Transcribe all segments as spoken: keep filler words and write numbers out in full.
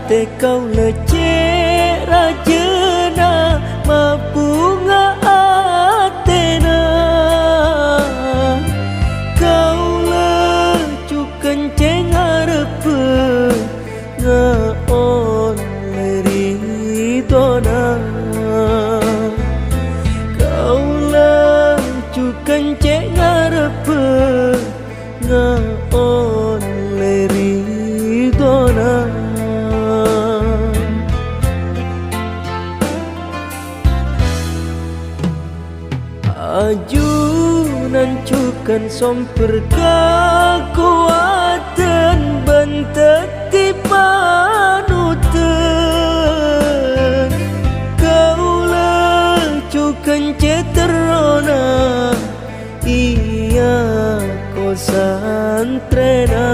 Atè kaulâ cè' rajâna mabhunga atèna. Kaulâ jhughân cè' ngarebbhâ ngaollè ridhona. Kaulâ jhughân cè' ngarebbhâ ngaollè ridhona. Ajunan jhughân sombher kakowadhân bân dhâddhi panoddhân. Kaulâ jhughân cè' terrona, iyâ, ko-, santrèna.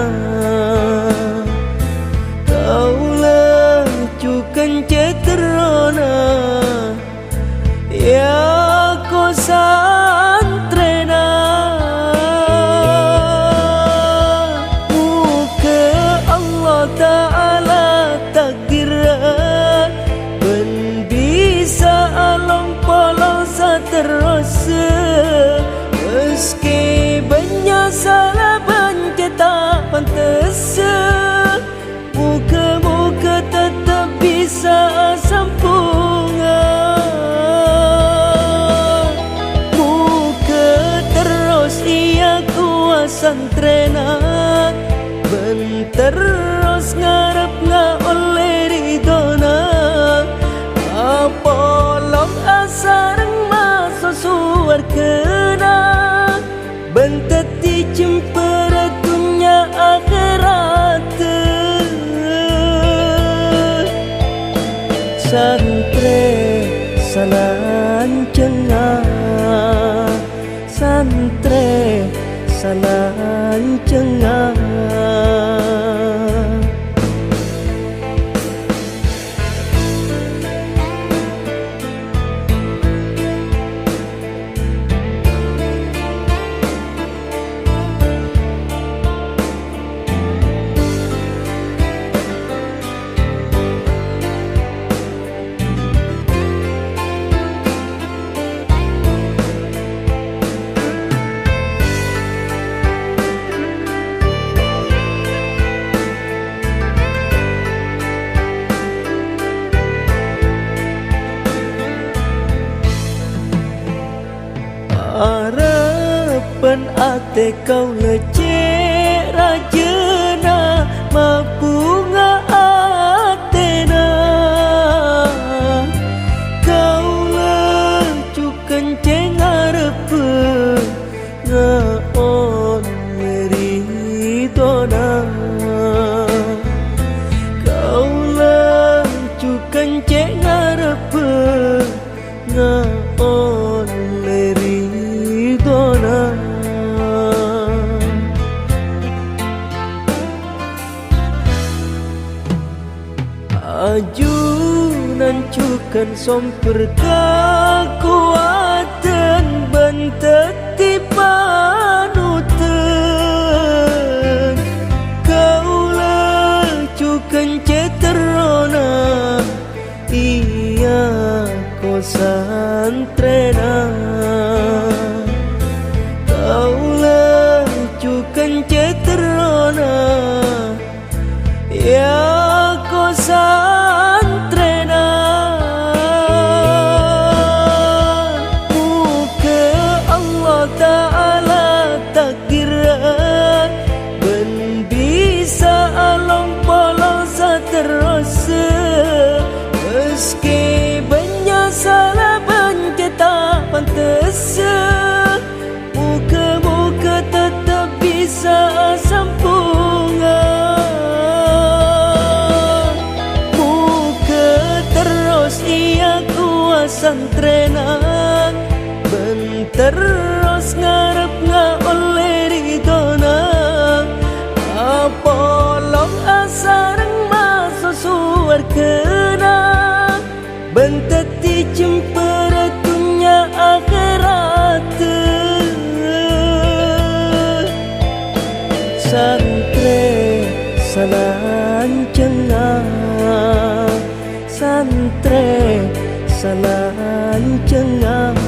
Kaulâ jhughân cè' terrona, iyâ, ko-, santrèna. Moghâ Allah Ta'ala takdirra bân bisa'a long-polong saterrossa. Maskè bânnya' sala bân cè' ta' pantessa, moghâ-moghâ tettep bisa asamponga. Moghâ terros èyakowa santrèna, bân terros ngarep ngaollè ridhona. Apolong asareng maso' sowarghâna, bân dhâddhi jembhârâ dhunnya akhèratta. Santrè salanjhângnga, santrè salanjhângnga. Arep bân atè kaulâ cè' rajâna mabhunga atèna. Kaulâ jhughân cè' ngarebbhâ ngaollè ridhona. Kaulâ jhughân cè' ngarebbhâ ngaollè ridhona. Ajunan jhughân sombher kakowadhân bân dhâddhi panoddhân. Kaulâ jhughân cè' terrona, iyâ, ko-, santrèna. Kaulâ jhughân cè' terrona, iyâ, ko-, santrèna. Moghâ Allah Ta'ala takdirra bân bisa'a long-polong saterrossa. Maskè bânnya' sala bân cè' ta' pantessa, moghâ-moghâ tettep bisa asamponga. Moghâ terros èyakowa santrèna, bân terros ngarep ngaollè ridhona. Apolong asareng maso' sowarghâna, bân dhâddhi jembhârâ dhunnya akhèratta. Santrè salanjhângnga, Lancengnga, santrè salancengnga.